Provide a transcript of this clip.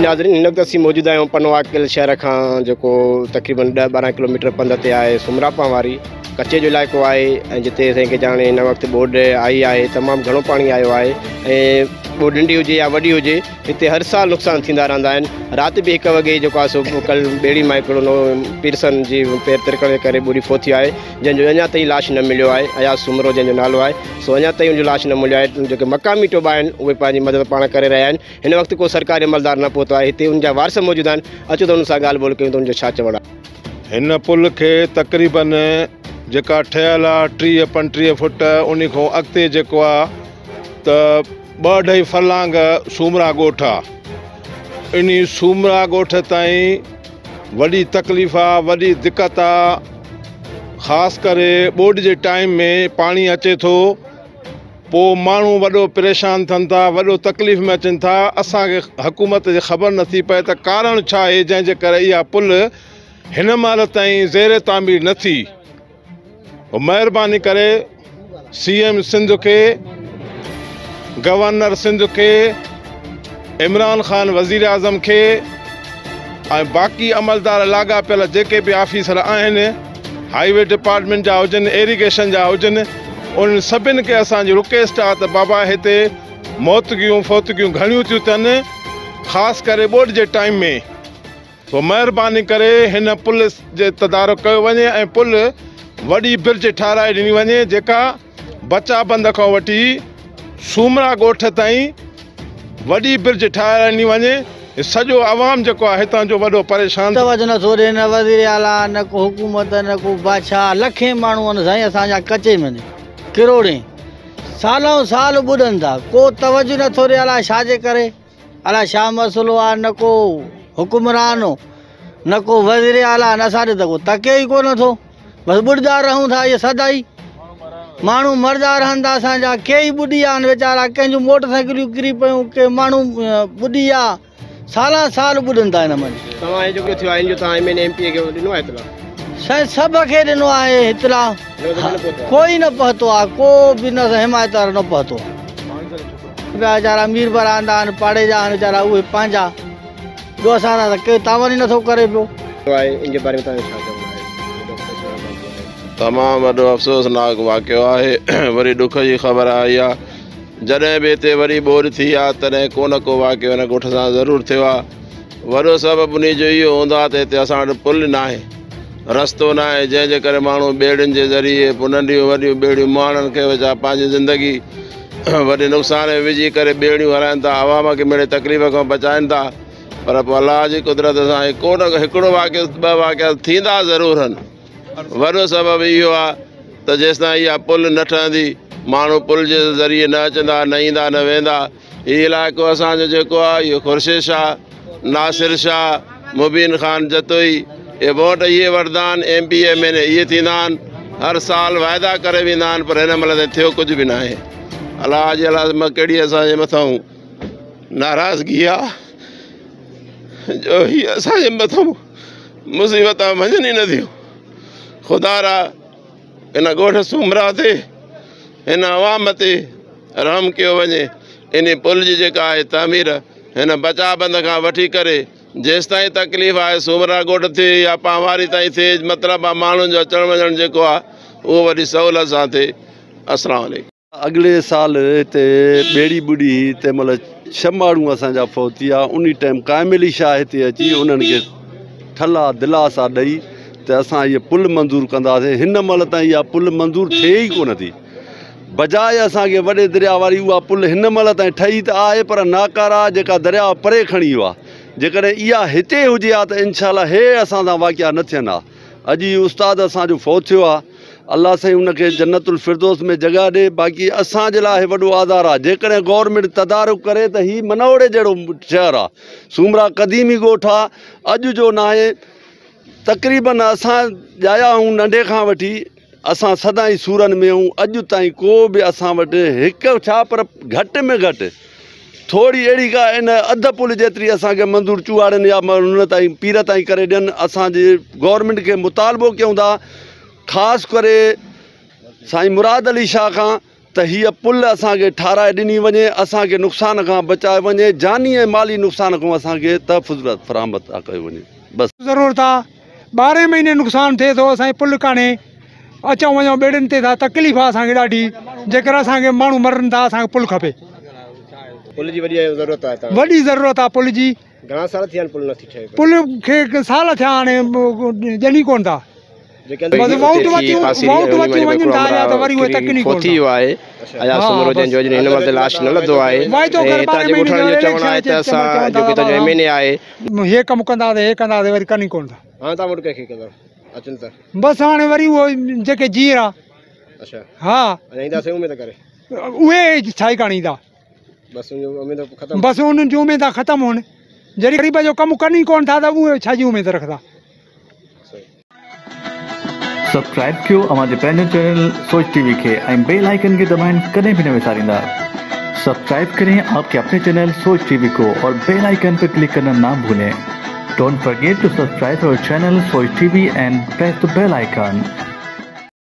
ناظرين هن وقت اسين موجود آهيون پنوعاقل شهر کان جيڪو تقريبن 10 12 ڪلوميٽر پنڌ تي آهي سمراپا واري ڪچي جو علائقو آهي ۽ جتي اسان کي ڄاڻي هن وقت ٻوڏ آئي آهي تمام گهڻو پاڻي آيو آهي ۽ ٻوڏ ننڍي هجي يا وڏي هجي هتي هر سال نقصان ٿيندا رهندا آهن رات به هڪ وڳي جيڪو آهي سو ڪل ٻيڙي مان هڪڙو نو پيرسن جي پير ترڪڻ جي ڪري ٻوڏي فوت ٿي آهي جنهن جو اڃا تائين لاش نه مليو آهي اياز سومرو جنهن جو نالو آهي سو اڃا تائين ان جو لاش نه مليو آهي جيڪي مقامي ٽوٻا آهن اهي پنهنجي مدد پاڻ ڪري رهيا آهن هن وقت ڪو سرڪاري عملدار نه پهتو آهي هتي ان جا وارث موجود آهن اچو ته انهن سان ڳالهه ٻولهه ڪيون ته ان جو ڇا چوڻ آهي. هن پل کي تقريبن جيڪا ٺهيل آ 30 35 فٽ انهي کان اڳتي جيڪو آ ته ٻه اڍائي فرلانگ سومرا ڳوٺ آ انهي سومرا ڳوٺ تائين وڏي تڪليف آ وڏي دقت آ خاص ڪري ٻوڏ جي ٽائيم ۾ پاڻي اچي ٿو پو ماڻهو وڏو پريشان ٿين ٿا وڏو تڪليف ۾ اچن ٿا اسان کي حڪومت جي خبر نٿي پئي ته ڪارڻ ڇا آهي جنهن جي ڪري اها پل هن مهل تائين زير تعمير نه ٿي مهرباني ڪري سي ايم سنڌ کي گورنر سنڌ کي عمران خان وزير اعظم کي ۽ باقي عملدار لاڳاپيل جيڪي به آفيسر آهن هائي وي ڊپارٽمينٽ جا هجن ايريگيشن جا هجن انهن سڀن کي اسان جي رڪويسٽ آهي ته بابا هتي موتگيون فوتگيون گهڻيون ٿيون ٿين خاص ڪري ٻوڏ جي ٽائيم ۾ سو مهرباني ڪري هن پل جي تدارڪ ڪيو وڃي ۽ پل وڏي برج ٺاهرائي ڏني وڃي جيڪا بچا بند کان وٺي سومرا ڳوٺ تائين وڏي برج ٺاهرائي ڏني وڃي سڄو عوام جيڪو آهي هتان جو وڏو پريشان. توجه نه ٿو ڏي نه وزير اعليٰ نه ڪو حڪومت نه ڪو بادشاهه لکين ماڻهو آهن سائين اسان جا ڪچي ۾ ڪروڙين سالون سال ٻڏن ٿا ڪو توجه نه ٿو ڏي الاء ڇا جي ڪري. الاء ڇا مسئلو آ نه ڪو حڪمران نه ڪو وزير اعليٰ نه اسان ڏي ته ڪو تڪي ئي ڪونه ٿو بس ٻڏندا رهون ٿا اهي سدائي ماڻهو مردا رهن ٿا اسان جا ڪيئي ٻڏي ويا آهن ويچارا ڪنهن جون موٽر سائيڪليون ڪري پيون ڪي ماڻهو ٻڏي ويا سالان سال ٻڏن ٿا هن منجهه. توهان هي جيڪو ٿيو آهي ان جو توهان M N A M P A کي ڏنو آهي اطلاع؟ سائين سڀ کي ڏنو آهي اطلاع ڪوئي نه پهتو آهي ڪو به نه حمايت وارو نه پهتو آهي. ٻيا ويچارا ميربر آندا آهن پاڙي جا آهن ويچارا اهي پنهنجا ٻيو اسان سان ته ڪير تعاون ئي نٿو ڪري پيو. آهي ان جي باري ۾ توهان جو ڇا چوڻ آهي؟ تمام وڏو افسوسناڪ واقعو آهي وري ڏک جي خبر آهي اها جڏهن به هتي وري ٻوڏ ٿي آهي تڏهن ڪو نه ڪو واقعو هن ڳوٺ سان ضرور ٿيو آهي وڏو سبب انهي جو اهو هوندو آهي ته هتي اسان وٽ پل ناهي رستو ناهي جنهن جي ڪري ماڻهو ٻيڙين جي ذريعي پوء ننڍيون وڏيون ٻيڙيون مهاڻن کي ويچارا پنهنجي زندگي وڏي نقصان ۾ وجهي ڪري ٻيڙيون هلائن ٿا عوام کي مڙئي تڪليف کان بچائن ٿا پر پوء الله جي قدرت سان ڪو نه هڪڙو واقعو ٻه واقعا ٿيندا ضرور آهن وڏو سبب اهو آهي ته جيستائين اها پل نه ٺهندي ماڻهو پل جي ذريعي نه اچندا نه ايندا نه ويندا هي علائقو اسان جو جيڪو آهي اهو خورشيد شاهه، ناصر شاهه، مبين خان جتوئي اهي ووٽ اهي وٺندا آهن ايم پي ايم اين اي اهي ٿيندا آهن هر سال واعدا ڪري ويندا آهن پر هن مهل تائين ٿيو ڪجهه به ناهي الله جي الله ڪهڙي اسان جي مٿان ناراضگي آهي جو هي اسان جي مٿان مصيبت وڃن ئي نٿيون خدا را هن ڳوٺ سومرا تي هن عوام تي رحم ڪيو وڃي انهي پل جي جيڪا آهي تعمير هن بچاء بند کان وٺي ڪري جيستائين تڪليف آهي سومرا ڳوٺ ٿئي يا پانواري تائين ٿئي مطلب آهي ماڻهن جو اچڻ وڃڻ جيڪو آهي اهو وڏي سهولت سان ٿئي السلام عليڪم. اڳلي سال هتي ٻيڙي ٻڏي هئي تنهن مهل ڇهه ماڻهو اسان جا فوت ٿي ويا انهي ٽائيم قائم علي شاهه هتي اچي انهن کي ٺلها دلاسا ڏئي ته اسان هيء پل منظور ڪنداسين هن مهل تائين اها پل منظور ٿئي ئي ڪونه ٿي بجاء اسان کي وڏي درياء واري اها پل هن مهل تائين ٺهي ته آهي پر ناڪاره آهي جيڪا درياء پري کڻي ويو آهي جيڪڏهن اها هتي هجي ها ته انشاء الله هي اسان سان واقعا نه ٿين ها اڄ هي استاد اسان جو فوت ٿيو آهي الله سائين ان کي جنت الفردوس ۾ جڳهه ڏي باقي اسان جي لاء هي وڏو آزار آهي جيڪڏهن گورنمينٽ تدارڪ ڪري ته هي منوڙي جهڙو شهر آهي سومرا قديمي ڳوٺ آهي اڄ جو ناهي تقريبن اسان ڄايا آهيون ننڍي کان وٺي اسان سدائين سورن ۾ آهيون اڄ تائين ڪو به اسان وٽ هڪ ڇا پر گهٽ ۾ گهٽ ٿوري اهڙي ڪا ان اڌ پل جيتري اسان کي منظور چوهاڙين يا ان تائين پير تائين ڪري ڏين اسان جي گورنمينٽ کي مطالبو ڪيون ٿا خاص ڪري سائين مراد علي شاهه کان ته هيء پل اسان کي ٺاراهي ڏني وڃي، اسان کي نقصان کان بچايو وڃي، جاني ۽ مالي نقصان کان اسان کي تحفظ فراهم ڪيو وڃي. بس. ضرورت آ، 12 مهيني نقصان ٿئي ٿو، اسان جي پل ڪانهي، اچون وڃون ٻيڙين تي ٿا، تڪليف آ اسان کي ڏاڍي، جيڪر اسان کي ماڻهو مرن ٿا، اسان کي پل کپي. پل جي وڏي ضرورت آهي توهان. وڏي ضرورت آ پل جي. گهڻا سال ٿيا آهن پل نٿي ٺهي پئي؟ پل کي سال ٿيا هاڻي ڄڻي ڪونه ٿا. بس ووٽ وتيون ووٽ وتيون وڃن ٿا اڃا ته وري اهي تڪن ئي ڪونه ٿا. آهي اياز سومرو جنهن جو اڄ هن مهل لاش نه لڌو آهي واعدو ۽ ڪر هتان 12 جي مهيني ڳوٺاڻن جو جو چوڻ اليڪشن آهي اچي ته چمڙ اسان چون ٿا جيڪو هتان جو ايم اين اي آهي. هي ڪم ڪنداسين هي ڪنداسين وري ڪن ئي ڪونه ٿا. هاڻي توهان ووٽ ڪنهن کي ڪندا اچن ته؟ بس هاڻي وري اهو جيڪي جيئرا. اڇا. ها. اڃا اينداسين اميد ڪري. اهي ڇا ئي ڪانه ايندا. بس انهن جون اميدون ختم. بس انهن جون اميدان ختم هن. جڏهن غريب جو ڪم ڪن ئي ڪونه ٿا ته اهي ڇا جي اميد رکندا. سبسڪرائب ڪيو اوهان جي پنهنجو چينل سوچ ٽي وي کي ۽ بيل آئيڪن کي دٻائڻ ڪڏهن به نه وساريندا. سبسڪرائب ڪرين آپ ڪي اپني چينل سوچ ٽي وي ڪو اور بيل آئيڪن پي ڪلڪ ڪرنا نا ڀولين. Don't forget to subscribe our channel Soch T V and press the bell icon.